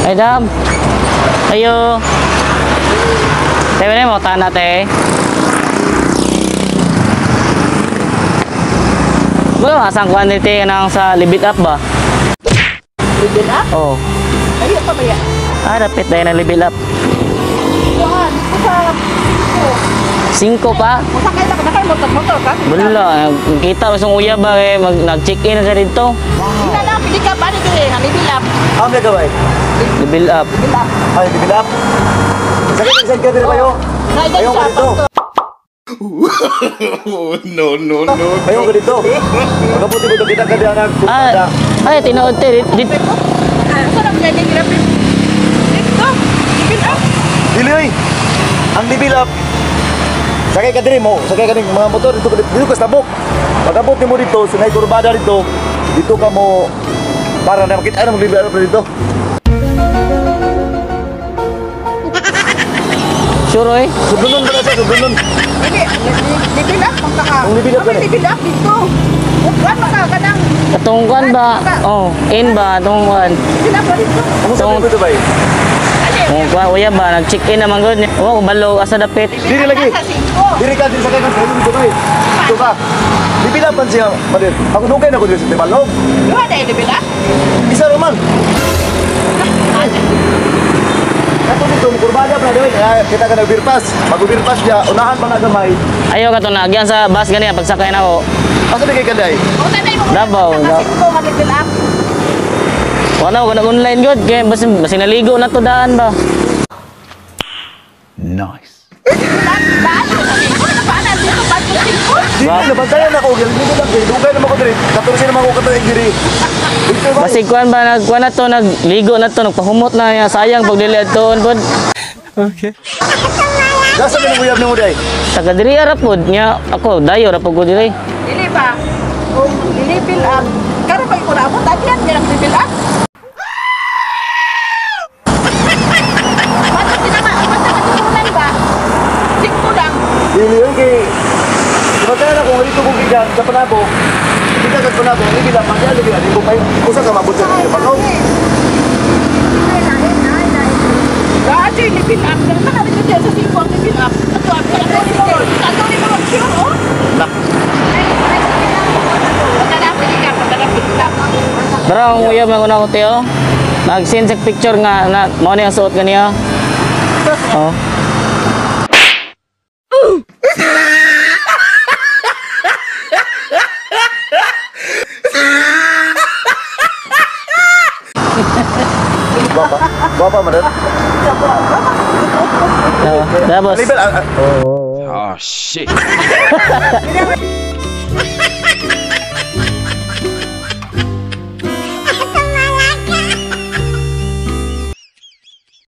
Ay, dam. Ayo. Tayo na mo, tana te. Wala, asang kuhan te nang sa Libit Up ba? Libit Up? Oo. Ayo pa ba yan? Ah, dapat tayo na Libit Up. Kuhan, kuha. 5 pa? Masakay na ka, motor-motor ka? Wala, kita mo sa uya ba eh, nag-check-in na siya dito. Hindi na, pili ka ba dito eh, Libit Up. Ang gagawin? Libit Up. Libit Up. Ay, Libit Up. Sakit, sakit ka din kayo. Ayaw ko dito. No, no, no. Ayaw ko dito. Pagkaputi mo kita ka diyan Ah, ay, tinuod te. Dito. Saan ang gagawin nila? Dito, Libit Up. Dili oy. Ang Libit Up. Sakay ka diri mo, sakay ka ning mga motor dito dito ka sa tabok. Pagabot nimo dito, sunay kurbada dito. Dito ka mo para na makita na Libit Up dito. Sure oy. Sudlunon ba na siya, sudlunon. Dili, Libit Up ang kaka. Ang Libit Up Ang gani. Libit Up dito. Kuan ba ka kanang Katong kuan ba? Oh, in ba atong kuan? Libit Up ba dito? Ang sa dito bay. Oh, kuan uya ba nag-check-in naman gud. Oh, balo asa dapit. Dili lagi. Dili ka dili sakay ka sa dito bay. Dito ka. Libit Up man siya, Madir. Ako dugay na ko diri sa Timalog. Duha na Libit Up. Isa ra man. Kato dito, kurbada pa na doy. Kita ka nag-beer pass. Mag-beer pass niya, unahan pa na gamay. Ayo ka to nagyan sa bus gani pagsakay na ako. Asa di kay kanday? Davao, Davao. Libit Up. Wala ko nag-online gud kay basin basin naligo na to daan ba. Nice. Dili na bantayan ako, dili lang kay dugay naman ko diri. 14 naman ko katuig diri. Dito ba? Basig kuan ba nagkuan na to nagligo na to nagpahumot na niya sayang pag dili adtoon pod. Okay. Nasa man ang uyab nimo day? Taga diri ra pod nya ako dayo ra pod ko diri. Dili ba? Kung Libit Up, karon pa ko naabot agyan niya ang Libit Up. Basta sinama, basta katipunan ba? 5 lang. Dili oy kay bantayan ako dito kung gikan sa Panabo. Gikan sa Panabo, dili lang pagya dili di ko pay usa ka mabot sa Panabo. Dati Libit Up, pero kana dito siya sa 5 ang Libit Up. Ato ang ato ni mo, ato ni mo sure oh. Nak. Pero ang uyab man ko tiyo. Nag-send sa picture nga na mao ni ang suot ganiya. Oh. Baba. Baba man. Tapos Libel Oh, shit.